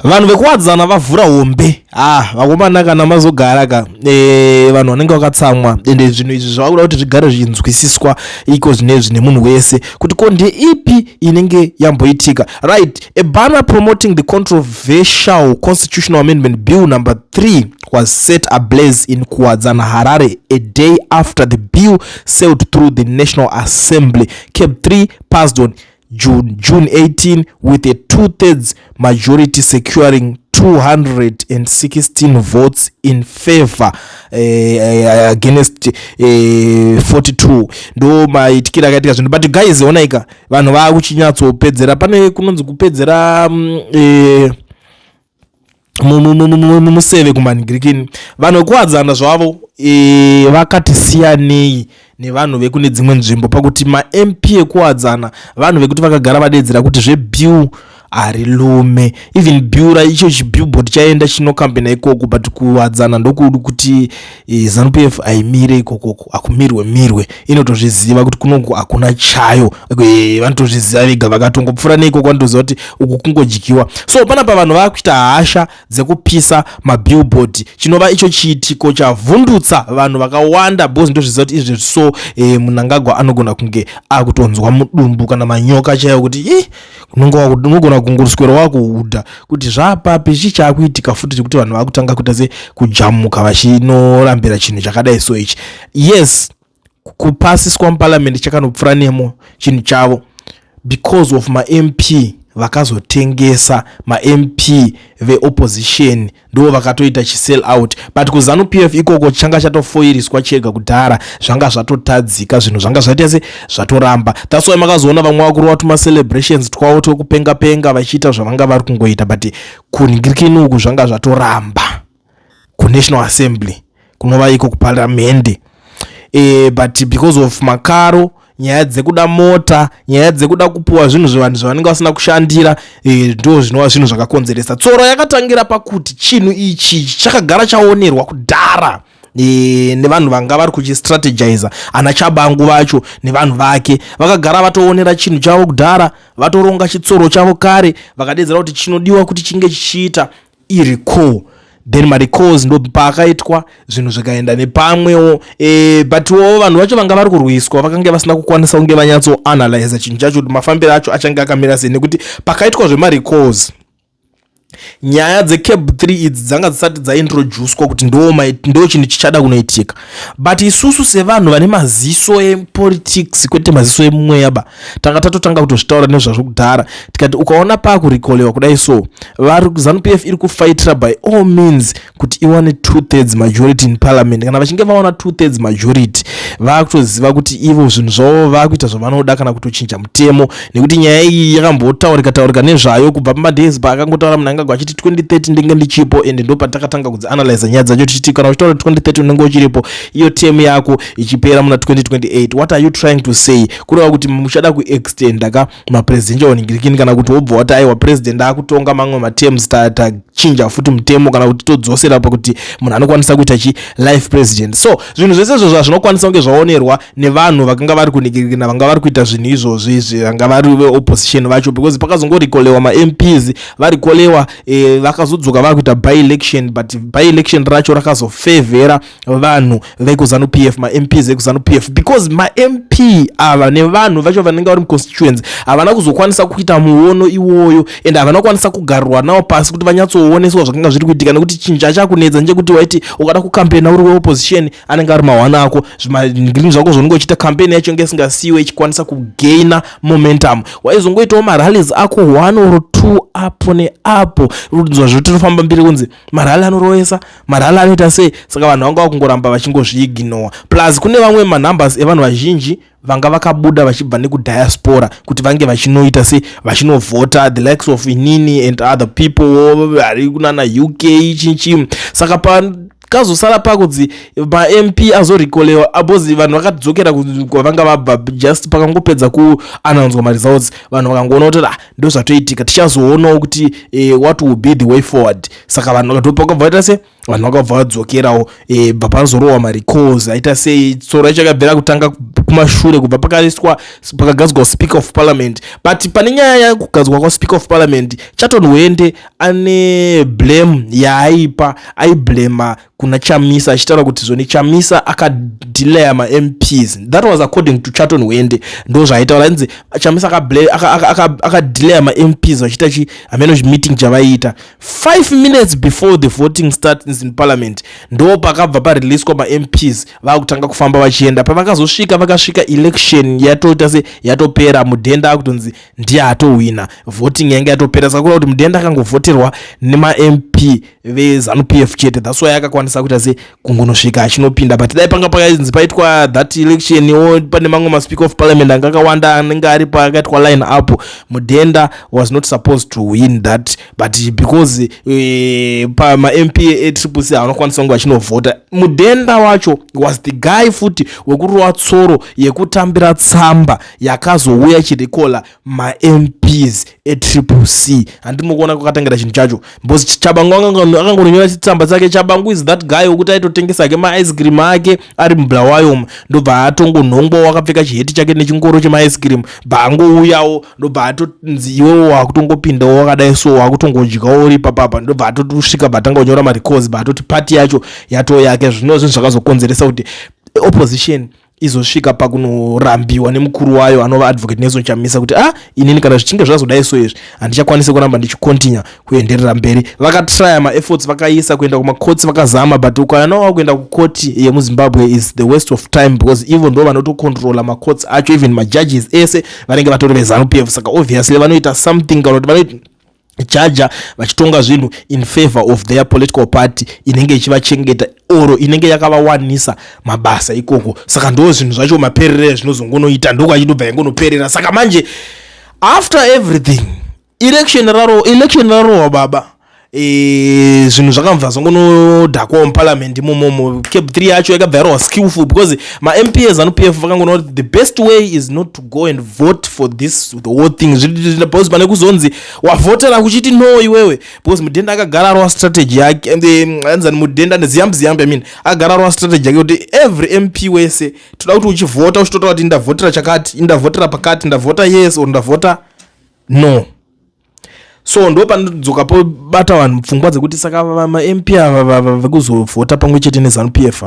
Vanhu vekuWadzana vavhura hombe. Ah, vakomana, kana mazogara ka, vanhu vanenge vakatsamwa. Ende zvinhu izvi zvavakuda kuti zvigare zvichinzwisiswa iko zvinezvi nemunhu wese kuti ko ndeipi inenge yamboitika, right? A banner promoting the controversial Constitutional Amendment Bill number 3 was set ablaze in Kuwadzana, Harare, a day after the bill sailed through the National Assembly. CAB 3 passed on June 18 with a two-thirds majority, securing 216 votes in favor against 42. Ndo maitikiro akaitika zvinhu. But guys, onaika, vanhu vakuchinyatsopedzera. Pane kunonzi kupedzera museve kumanhingirikini. Vanhu vekuWadzana zvavo vakati siyanei nevanhu vekune dzimwe nzvimbo pakuti maMP ekuWadzana vanhu vekuti vakagara vadedzera kuti zvebill harilume. Even bill raicho, chibillboard chaenda chinocampaigna ikoko, but kuWadzana ndokudi kuti ZANU PF haimire ikokoko, hakumirwe mirwe. Inotozviziva kuti kunoku hakuna chayo. Vanotozviziva vega, vakatongopfuura neikoko vanotoziva kuti uku kungodyiwa. So panapa vanhu vakuita hasha dzekupisa mabillboard, chinova icho chiitiko chavhundutsa vanhu vakawanda, because ndozviziva kuti izvezvi so Mnangagwa anogona kunge akutonzwa mudumbu kana manyoka chaiwo kuti i unogona kungoswera wakuhudha kuti zvapapi, chii chaakuitika futi chekuti vanhu vakutanga kuita se kujamuka vachinorambira chinhu chakadai. So ichi, yes, kupasiswa muparliament chakanopfuura nemo chinhu chavo because of maMP vakazotengesa. MaMP veopposition ndo vakatoita chisell out, but kuZANU PF ikoko changa chatofoiriswa chega kudhara. Zvanga zvatotadzika zvinhu, zvanga zvaita se zvatoramba. That's why makazoona vamwe vakuru tumacelebrations twavo twekupenga penga vachiita zvavanga vari kungoita, but kunhingirikini uku zvanga zvatoramba kuNational Assembly, kunova iko kuparamende. But because of makaro, nyaya dzekuda mota, nyaya dzekuda kupuwa zvinhu zvevanhu zvavanenge vasina kushandira, ndo zvinova zvinhu zvakakonzeresa tsoro. Yakatangira pakuti chinhu ichi chakagara chaonerwa kudhara nevanhu vanga vari kuchistrategiza. Ana Tshabangu vacho nevanhu vake vakagara vatoonera chinhu chavo kudhara, vatoronga chitsoro chavo kare, vakadedzera kuti chinodiwa kuti chinge chichiita irecall. Then marecalls ndo paakaitwa, zvinhu zvikaenda nepamwewo. But wo vanhu vacho vanga vari kurwiswa vakange vasina kukwanisa kunge vanyatsoanalyza chinhu chacho kuti mafambiro acho achange akamira sei, nekuti pakaitwa zvemarecalls nyaya dzeCAB 3 idzi dzanga dzisati dzaintroducwa kuti ndo chinhu chichada kunoitika. But isusu sevanhu vane maziso epolitics, kwete maziso emweya ba, tanga tatotanga kutozvitaura nezvazvo kudhara, tikati ukaona paakurecallwa kudai, so vari ZANU PF iri kufaitira by all means kuti iwane 2/3 majority in parliament. Kana vachinge vaona 2/3 majority, vaakutoziva kuti ivo zvinhu zvavo vaakuita zvavanoda kana kutochinja mutemo, nekuti nyaya iyi yakambotaurika taurika nezvayo kubva pamadays paakangotaura Mnangagwa achiti 2030 ndinge ndichipo. Ende ndo patakatanga kudzianalyza nyaya dzacho tichiti kana uchitaura 2030 unenge uchiripo, iyo term yako ichipera muna 2028, what are you trying to say? Kureva kuti muchada kuextenda ka mapresidential ningirikini, kana kuti wobva wati aiwa, president akutonga mamwe materms, tachinja futi mutemo, kana kuti todzosera pakuti munhu anokwanisa kuita chi life president. So zvinhu zvese izvozvo hazvinokwanisa kunge zvaonerwa nevanhu vakanga vari kuningirikina, vanga vari kuita zvinhu izvozvo izvi, vanga vari veopposition vacho, because pakazongorecallwa maMPs, varecallwa, vakazodzoka vakuita by election, but by election racho rakazofevhera vanhu vekuZANU PF, maMPs ekuZANU PF, because maMP ava nevanhu vacho vanenge vari muconstituency havana kuzokwanisa kuita muono iwoyo, and havana kukwanisa kugarirwa nawo pasi kuti vanyatsooneswa zvakanga zviri kuitika, nekuti chinhu chachakunetsa ndechekuti waiti ukada kucampaigna uri weopposition, anenge ari mahwana ako. Zvimagreen zvako zvaunenge uchiita, campaign yacho inge isingasiyiwe ichikwanisa kugaina momentum. Waizongoitawo marallies ako one or two apo neapo, runzwa zvotofamba mbiri kunzi marally anorovesa, marally anoita sei. Saka vanhu vanga vakungoramba vachingozviignora. Plus kune vamwe manumbers evanhu vazhinji vanga vakabuda vachibva nekudiaspora kuti vange vachinoita se vachinovhota, the likes of inini and other people vari kunana UK chinchi. Saka pakazosara pakudzi maMP azorecallwa abozi vanhu vakadzokera kwavanga vabva. Just pakangopedza kuannouncewa maresults, vanhu vakangoona kuti ah, ndo zvatoitika, tichazoonawo kuti what will be the way forward. Saka vanhu vakatopakabva vaita se Vanhu vakabva vadzokerawo, bva pazorohwa marecalls aita sei. Tsoro yacho yakabvira kutanga kumashure kubva pakaiswa, pakagadzwa Speaker of Parliament. But pane nyaya yekugadzwa kwaSpeaker of Parliament, Chaton Hwende ane blame yaaipa. Aiblema kuna Chamisa achitaura kuti zvoni Chamisa akadelaya maMPs. That was according to Chaton Hwende, ndo zvaaitaura. Inzi Chamisa akadelaya maMPs vachiita chi hameno chimeeting chavaiita 5 minutes before the voting starts in Parliament. Ndo pakabva pareleaswa maMPs, vaakutanga kufamba vachienda. Pavakazosvika, vakasvika election yatoita se yatopera. Mudhenda akutonzi ndiye atowina, voting yange yatopera. Saka kuda kuti Mudhenda akangovhoterwa nemaMP veZANU PF chete. That's why akakwanisa kuita se kungonosvika achinopinda. But dai panga pakanzi paitwa that election wo pane mamwe maSpeaker of Parliament anga akawanda anenge aripo, akaitwa line up, Mudhenda was not supposed to win that. But because pamaMP eTriple C havanokwanisa kunge vachinovhota, Mudhenda wacho was the guy futi wekurova tsoro yekutambira tsamba yakazouya ichirecalla maMPs eTriple C. Handiri mukuona kwakatangira chinhu chacho, because Chabangu akangonyora chitsamba chake. Chabangu is that guy wekuti aitotengesa ake maice cream ake ari muBulawayo, ndobva atongonhongwa wakapfeka chiheti chake nechingoro chemaice cream, bva angouyawo, ndobva atonzi iwewo wakutongopindawo wakadai, so wakutongodyawo uri papapa. Ndobva atosvika, bva atanga kunyora marecalls, bva atoti pati yacho yatoo yake. Zvino zvinhu zvakazokonzeresa kuti opposition izosvika pakunorambiwa nemukuru wayo anova Advocate Nelson Chamisa kuti, "Ah, inini kana zvichinge zvazodai so izvi, handichakwanisi kuramba ndichicontinue kuenderera mberi." Vakatrya maefforts, vakaisa kuenda kumakotsi, vakazama, but ukaona kuenda kukoti yemuZimbabwe is the waste of time, because ivo ndo vanotocontrola makotsi acho. Even majudges ese vanenge vatori veZANU PF, saka obviously vanoita something kana kuti vanoita jaja vachitonga zvinhu in favor of their political party inenge ichivachengeta oro inenge yakavawanisa mabasa ikoko. Saka ndo zvinhu zvacho, maperere zvinozongonoita, ndokwachindobva yangonoperera. Saka manje after everything, election rarohwa baba, zvinhu zvakabva zvangonodhakwawo muparliament imomomo. CAB 3 yacho yakabva yarohwa skillful, because maMP eZANU PF vakangoona kuti the best way is not to go and vote for this, the whole thing, because pane kuzonzi wavhotera kuchiti no iwewe, because Mudhenda akagara arova strategy yake. Anzani Mudhenda neziyambi ziyambi, I mean, akagara arova strategy yake kuti every MP wese toda kuti uchivhota uchitotaura kuti ndavhotera chakati, ndavhotera pakati, ndavhota yes or ndavhota no. So ndo panodzoka pobata vanhu pfungwa dzekuti saka maMP ava vekuzovhota pamwe chete neZANU PF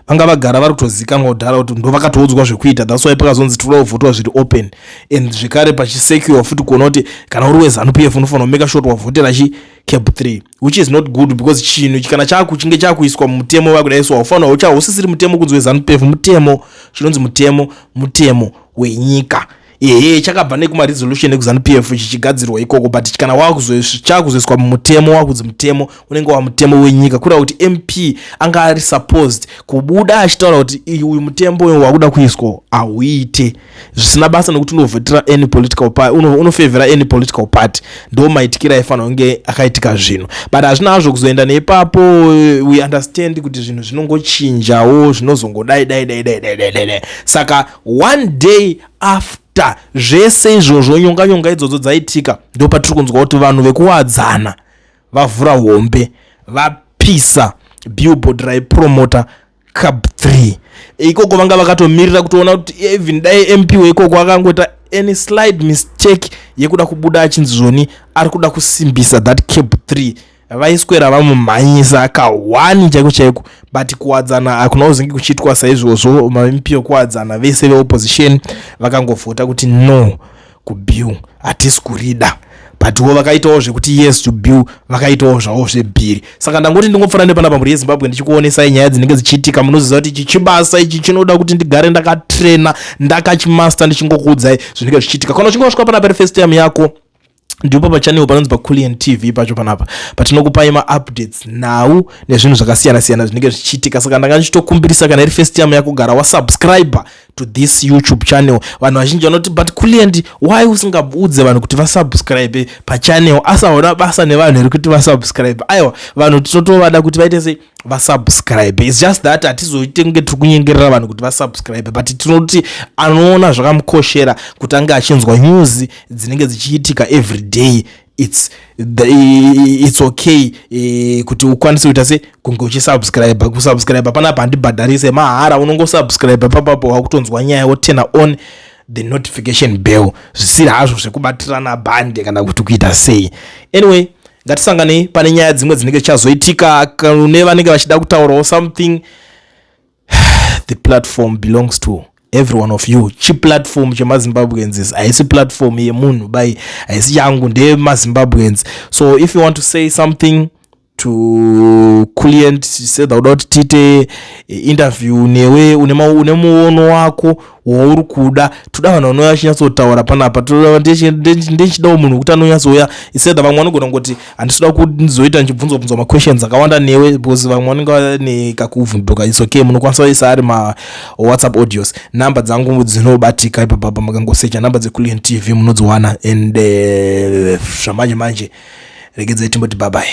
vanga vagara vari kutozikanwa kudhara kuti ndo vakatoudzwa zvekuita. That's why pakazonzi toda kuvhotwa zviri open and zvekare pachisecure futi kuona kuti kana uri weZANU PF unofanira kumake sure kuti wavhotera chi CAB 3, which is not good, because chinhu kana chakuchinge chakuiswa mumutemo vakudaiswa, ufanira hausisiri mutemo kunzi weZANU PF. Mutemo, chinonzi mutemo, mutemo wenyika. Ehe, chakabva nekumaresolution ekuZANU PF chichigadzirwa ikoko, but kana chakuzoiswa mumutemo, wakunzi mutemo, unenge wamutemo wenyika. Kureva kuti MP anga ari supposed kubuda achitaura kuti uyu mutemo uyu wakuda kuiswa hauite, zvisina basa nekuti unovhotera any political party, unofavhera any political party. Ndo maitikiro aifanira kunge akaitika zvinhu, but hazvina hazvo kuzoenda neipapo. We understand kuti zvinhu zvinongochinjawo, zvinozongodai dai dai dai dai dai dai. Saka one day after zvese izvozvo, nyonga nyonga idzodzo dzaitika, ndo patiri kunzwa kuti vanhu vekuWadzana vavhura hombe, vapisa billboard raipromota CAB 3 ikoko. Vanga vakatomirira kutoona kuti even dai MP weikoko akangoita any slight mistake yekuda kubuda achinzi zvoni ari kuda kusimbisa that CAB 3, vaiswera vamumhanyisa kahwani chaiko chaiko. But kuWadzana hakuna kuzinge kuchiitwa saizvozvo. MaMP ekuWadzana vese veopposition vakangovhota kuti no kubill, hatisi kurida, but wo vakaitawo zvekuti yes to bill, vakaitawo zvavo zvebhiri. Saka ndangoti ndingopfuura nepanapa, mhuri yeZimbabwe, ndichikuonesai nyaya dzinenge dzichiitika. Munoziva kuti ichi chibasa ichi chinoda kuti ndigare ndakatrena, ndakachimaster, ndichingokuudzai zvinenge zvichiitika. Kana uchinge wasvika panapa iri first time yako, ndipo pachannel panonzi paCulian TV pacho panapa patinokupai maupdates, nhau nezvinhu zvakasiyana-siyana zvinenge zvichiitika. Saka ndanga ndichitokumbirisa, kana iri first time yako, gara wasubscribe to this YouTube channel. Vanhu vazhinji vanoti, "But Culian, why usingaudze vanhu kuti vasubscribe pachannel?" Asaona basa nevanhu here kuti vasubscribe? Aiwa, vanhu tinotovada kuti vaite sei? Vasubscribe. It's just that hatizoite kunge tiri kunyengerera vanhu kuti vasubscribe, but tinoti anoona zvakamukoshera kuti ange achinzwa news dzinenge dzichiitika every day. It's okay kuti ukwanise kuita se kunge uchisubscribe. Kusubscribe panapa handibhadharise, mahara. Unongosubscribe papapo, wakutonzwa nyaya, woturn on the notification bell. Zvisiri hazvo zvekubatirana bhande kana kuti kuita sei. Anyway, ngatisanganei pane nyaya dzimwe dzinenge dzichazoitika. Kune vanenge vachida kutaurawo something, the platform belongs to every one of you. Chiplatform chemaZimbabweans, haisi platform yemunhu bai, haisi yangu, ndeyemaZimbabweans. So if you want to say something to Kulliant, sedha kuda kuti tiite interview newe, une muono wako wauri kuda, toda vanhu vanouya vachinyatsotaura panapa. Ndechidawo munhu wekuti anonyatsouya isedha. Vamwe vanogona kungoti handisida kuzoita ndichibvunzwa bvunzwa maquestions akawanda newe, because vamwe vanenge vane kakuvhunduka. It's okay, munokwanisa kuisa ari maWhatsApp audios. Namba dzangu dzinobatika ipapapa, makangosecha namba dzeKulliant TV munodziwana. And zvamanje manje, regedzai timboti bye bye.